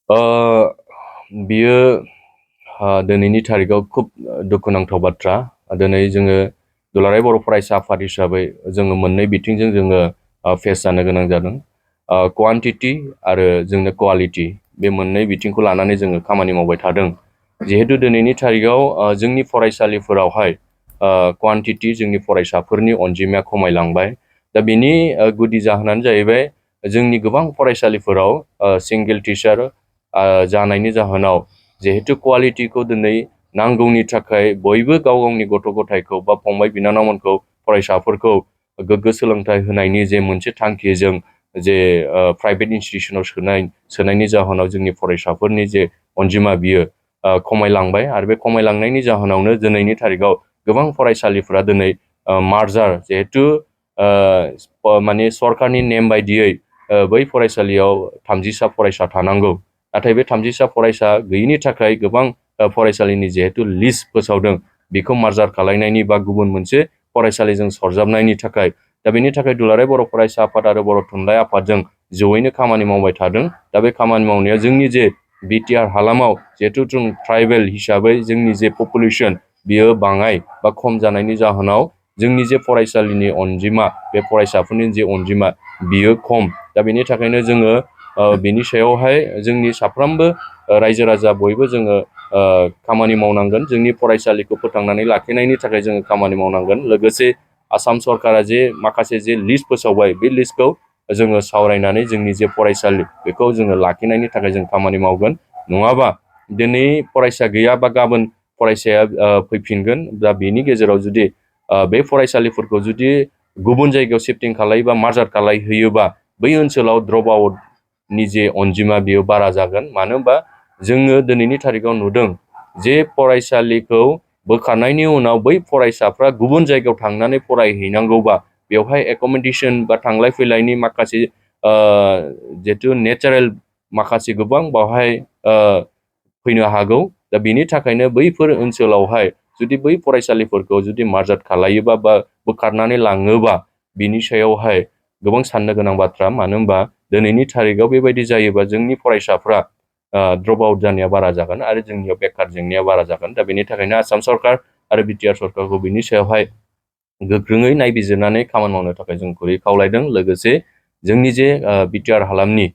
ओ बियो दिनैनि थारिखआव खुब दुखुनांथाव बाथ्रा। दिनै जोङो दुलाराय बर' फरायसा आफाद हिसाबै जोङो मोननै बिथिंजों जोङो फेस जानो गोनां जादों। क्वान्टिटि आरो जोंनो क्वालिटि बे मोननै बिथिंखौ लानानै जोङो खामानि मावबाय थादों। जिहेतु दिनैनि थारिखआव जोंनि फरायसालिफोरावहाय क्वान्टिटि जोंनि फरायसाफोरनि अनजिमाया खमायलांबाय। दा बेनि गुदि जाहोनानो जाहैबाय जोंनि गोबां फरायसालिफोराव सिंगेल टिचार जानायनि जाहोनाव जिहेतु क्वालिटिखौ दिनै नांगौनि थाखाय बयबो गाव गावनि गथ' गथायखौ बा फंबाय बिनानावमोनखौ फरायसाफोरखौ गोग्गो सोलोंथाइ होनायनि जे मोनसे थांखिजों जे प्राइभेट इनस्टिटिउसनाव सोनायनि जाहोनाव जोंनि फरायसाफोरनि जे अनजिमा बियो खमायलांबाय आरो बे खमायलांनायनि जाहोनावनो दिनैनि थारिखआव गोबां फरायसालिफोरा दिनै मार्जार जिहेतु माने सरकारनि नेम बायदियै बै फरायसालियाव 30सा फरायसा थानांगौ। नाथाय बे 30सा फरायसा गैयिनि थाखाय गोबां फरायसालिनि जिहेतु लिस्ट फोसावदों बेखौ मार्जार खालायनायनि बा गुबुन मोनसे फरायसालिजों सरजाबनायनि थाखाय दा बेनि थाखाय दुलाराय बर' फरायसा आफाद आरो बर' थुनलाइ आफादजों जयैनो खामानि मावबाय थादों। दा बे खामानि मावनाया जोंनि जे बिटिआर हालामाव जिहेतु जों ट्राइबेल हिसाबै जोंनि जे पपुलेसन बियो बाङाय बा खम जानायनि जाहोनाव जोंनि जे फरायसालिनि अनजिमा बे फरायसाफोरनि जे अनजिमा बियो खम। दा बेनि थाखायनो जोङो बेनि सायावहाय जोंनि साफ्रोमबो रायजो राजा बयबो जोङो खामानि मावनांगोन। जोंनि फरायसालिखौ फोथांनानै लाखिनायनि थाखाय जोङो खामानि मावनांगोन। लोगोसे आसाम सरकारा जे माखासे जे लिस्ट फोसावबाय बे लिस्टखौ जोङो सावरायनानै जोंनि जे फरायसालि बेखौ जोङो लाखिनायनि थाखाय जों खामानि मावगोन। नङाबा दिनै फरायसा गैया बा गाबोन फरायसाया फैफिनगोन। दा बेनि गेजेराव जुदि बे फरायसालिफोरखौ जुदि गुबुन जायगायाव शिफ्टिं खालायोबा मार्जार खालायहैयोबा बै ओनसोलाव ड्रप आउटनि जे अनजिमा बेयो बारा जागोन। मानो होनबा जोङो दिनैनि थारिखआव नुदों जे फरायसालिखौ बोखारनायनि उनाव बै फरायसाफ्रा गुबुन जायगायाव थांनानै फरायहैनांगौबा बेवहाय एक'मडेसन बा थांलाय फैलायनि माखासे जिहेतु नेचारेल माखासे गोबां बावहाय फैनो हागौ। दा बेनि थाखायनो बैफोर ओनसोलावहाय जुदि बै फरायसालिफोरखौ जुदि मार्जार खालायोबा बा बोखारनानै लाङोबा बिनि सायावहाय गोबां साननो गोनां बाथ्रा। मानो होनबा दिनैनि थारिखआव बेबायदि जायोबा जोंनि फरायसाफ्रा ड्रप आउट जानाया बारा जागोन आरो जोंनियाव बेखार जेंनाया बारा जागोन। दा बेनि थाखायनो आसाम सरकार आरो बिटिआर सरकारखौ बिनि सायावहाय गोख्रोङै नायबिजिरनानै खामानि मावनो थाखाय जों गुरै खावलायदों। लोगोसे जोंनि जे बिटिआर हालामनि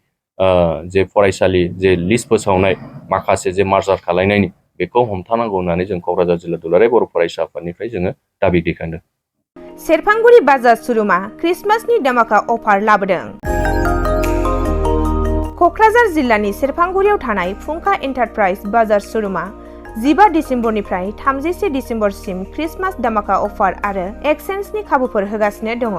जे फरायसालि जे लिस्ट फोसावनाय माखासे जे मार्जार खालायनायनि बेखौ हमथानांगौ होननानै जों क'क्राझार जिल्ला दुलाराय बर' फरायसा आफादनिफ्राय जोङो दाबि दैखांदों। सेरफांगुरि बाजार श'रुमा क्रिसमासनि दामाका अफार लाबोदों। क'क्राझार जिल्लानि सेरफांगुरियाव थानाय फुंखा एन्टारप्राइज बाजार श'रुमा 15 डिसेम्बरनिफ्राय 31 डिसेम्बरसिम क्रिसमास दामाका अफार आरो एक्सचेन्जनि खाबुफोर होगासिनो दङ।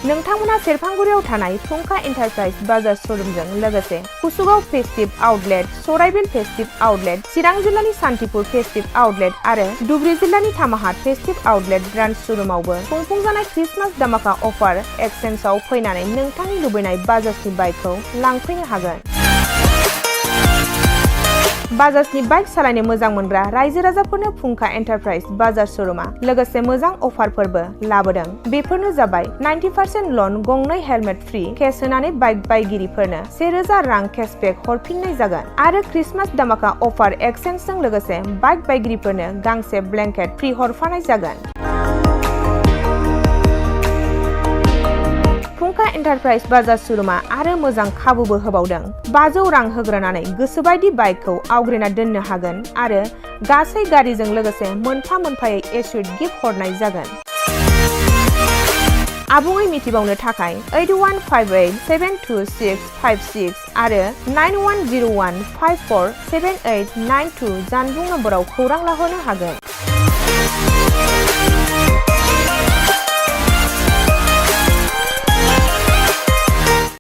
नोंथांमोना सेरफांगुरियाव थानाय फुंखा एन्टारप्राइज बाजार श'रुमजों लोगोसे कुसुगाव फेस्टिभ आउटलेट, सराइबिल फेस्टिभ आउटलेट, चिरां जिल्लानि सान्तिपुर फेस्टिभ आउटलेट आरो धुबुरी जिल्लानि थामाहाट फेस्टिभ आउटलेट ब्रान्च श'रुमावबो खुंफुंजानाय क्रिसमास दामाका अफार एक्सचेन्जआव फैनानै नोंथांनि लुबैनाय बाजाजनि बाइकखौ लांफैनो हागोन। बाजाजनि बाइक सालायनो मोजां मोनग्रा रायजो राजाफोरनो फुंखा एन्टारप्राइज बाजार श'रुमा लोगोसे मोजां अफारफोरबो लाबोदों। बेफोरनो जाबाय 90% लन, गंनै हेलमेट फ्रि, केस होनानै बाइक बायगिरिफोरनो 1000 रां केसबेक हरफिननाय जागोन आरो क्रिसमास दामाका अफार एक्सचेन्जजों लोगोसे बाइक बायगिरिफोरनो गांसे ब्लेंकेट फ्रि हरफानाय जागोन। फुंखा एन्टारप्राइज बाजार श'रुमा आरो मोजां खाबुबो होबावदों। 500 रां होग्रोनानै गोसोबायदि बाइकखौ आवग्रिना दोननो हागोन आरो गासै गारिजों लोगोसे मोनफा मोनफायै एसुइट गिफ्ट हरनाय जागोन। आबुङै मिथिबावनो थाखाय 8158726656 आरो 9101547892 जानबुं नम्बराव खौरां लाहरनो हागोन।